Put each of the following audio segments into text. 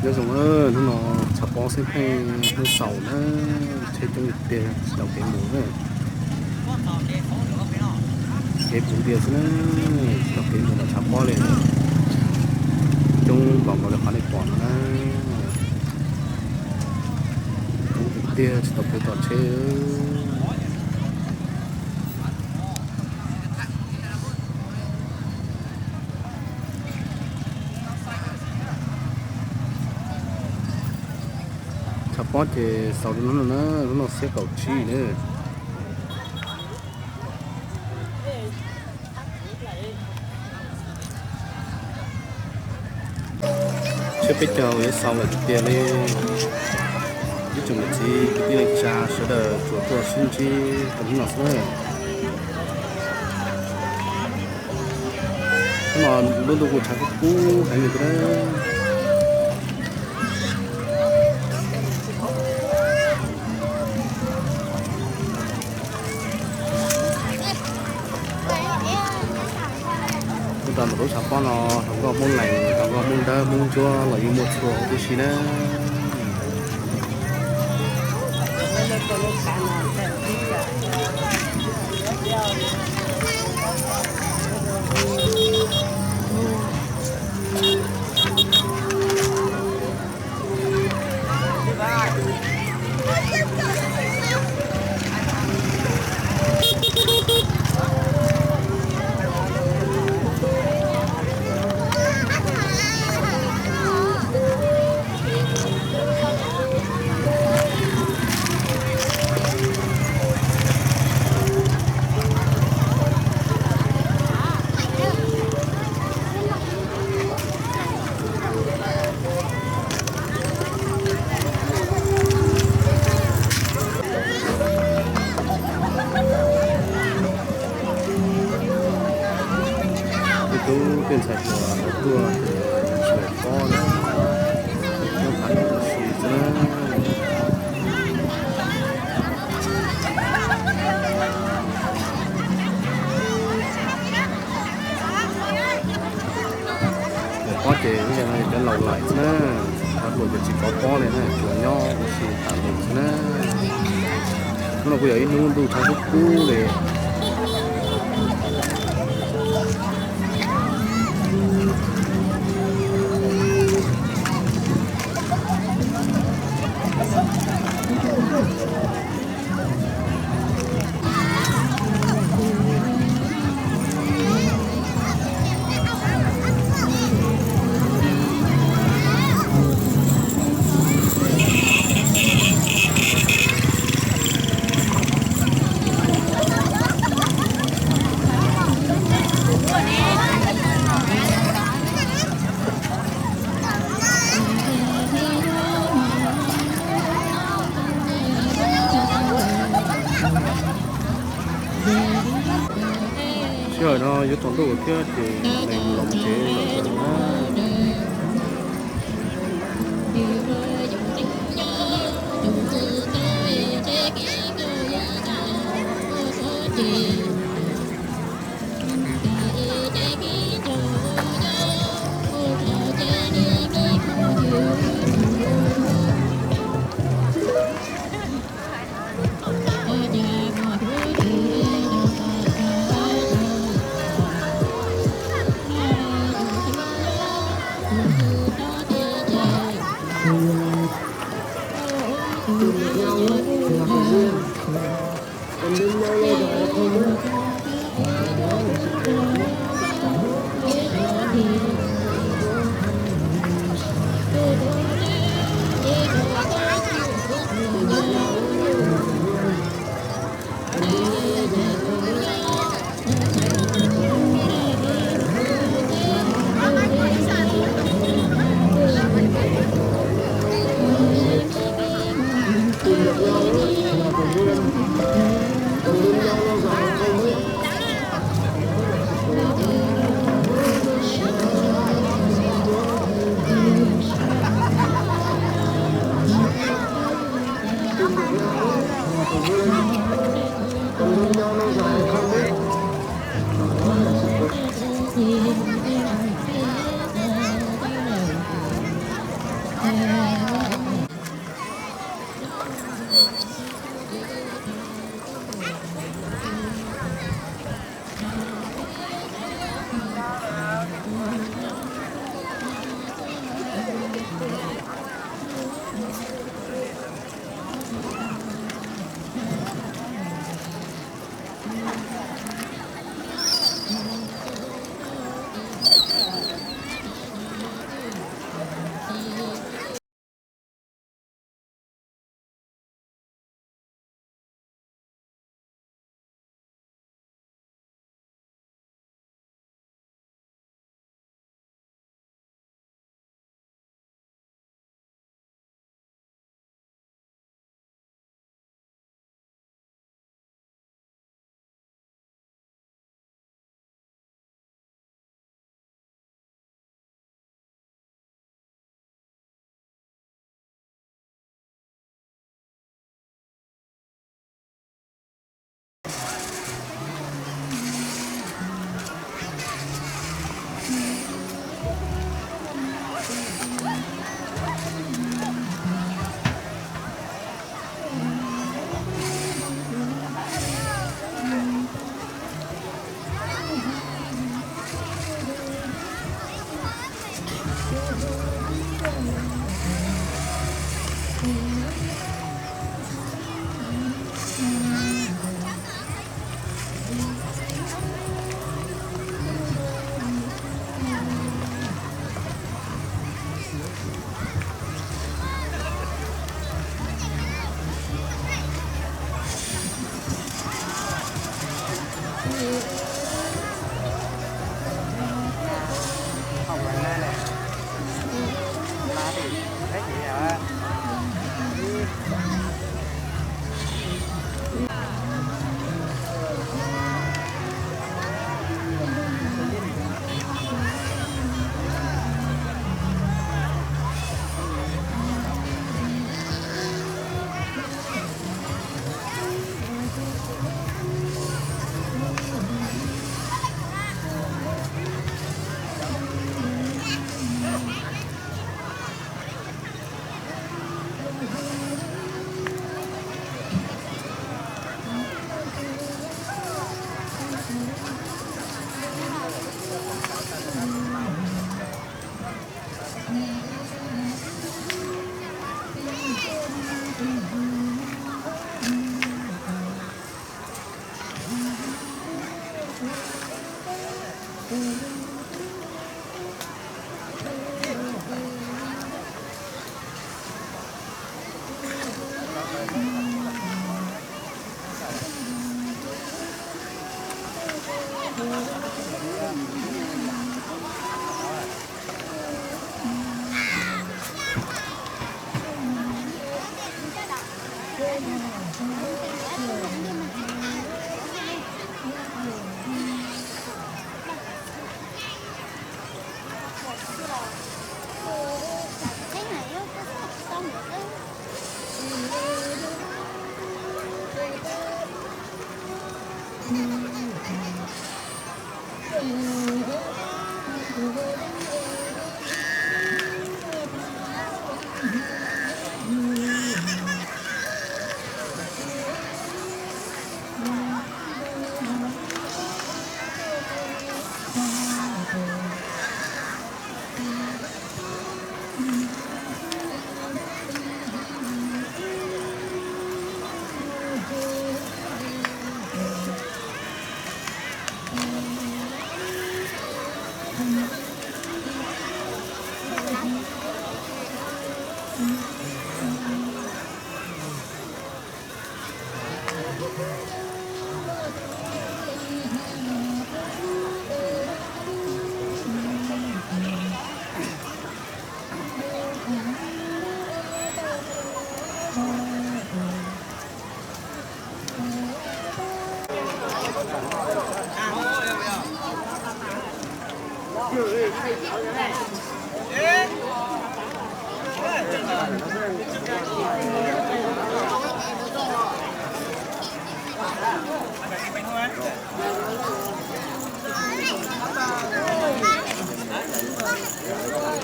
Nyob zoo, hnub no tshav pob xeeb pheej hnub xaus na, tsheb coob tiag tsis tau kev mus na. Kev puv ntias xwb na, tsis tau kev mus los tshav pob li. Coob npaum nkaus li qhov nej pom no na. Coob tiag tiag tsis tau kev tom tsheb. Tshav pob ces xaus rau hnub no na, hnub no xiab kaum tsib na. Tshiab peb caug yuav xaus lawm tiag tiag li. Ib tsoom niam txiv kwv tij neej tsa sawv daws tsuas tuaj sib ntsib rau hnub no xwb na. Hnub no lub ntuj kuj tshav kub kub heev li thiab. Tuaj tau ntawm lub tshav pob no, hluas nkauj Hmoob Lees, hluas nkauj Hmoob Dawb, Hmoob Ntsuab los yeej muaj txhua huv tib si na. Ib tug tej ntxhais hluas tuaj tsis pob na, nyob phav ua si xwb na. Pob ces ib yam no yog cov laus lawm xwb na, cov hluas ces tsis pov pob li na, tsuas nyob ua si tham lus xwb na. Hnub no kuj yog ib hnub ntuj tshav kub kub li. Sij hawm no yuav tsaus ntuj thiab ces neeg los tsev lawm na.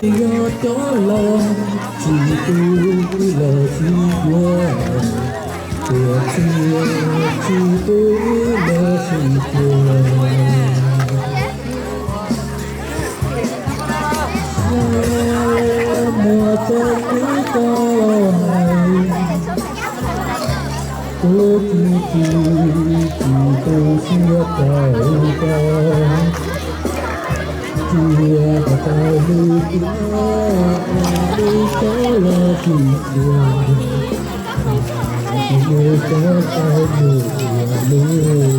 Yog cov loj tsis tu los sib cuag, tuag txias tsis tu los sib cuag. Muaj txoj kev tau hais, kuv tsis tsis tsis tu siab tau tau. Cia kom tau lub tiaj, lub tod los tsis tuag, lub tod tau mus ua lub.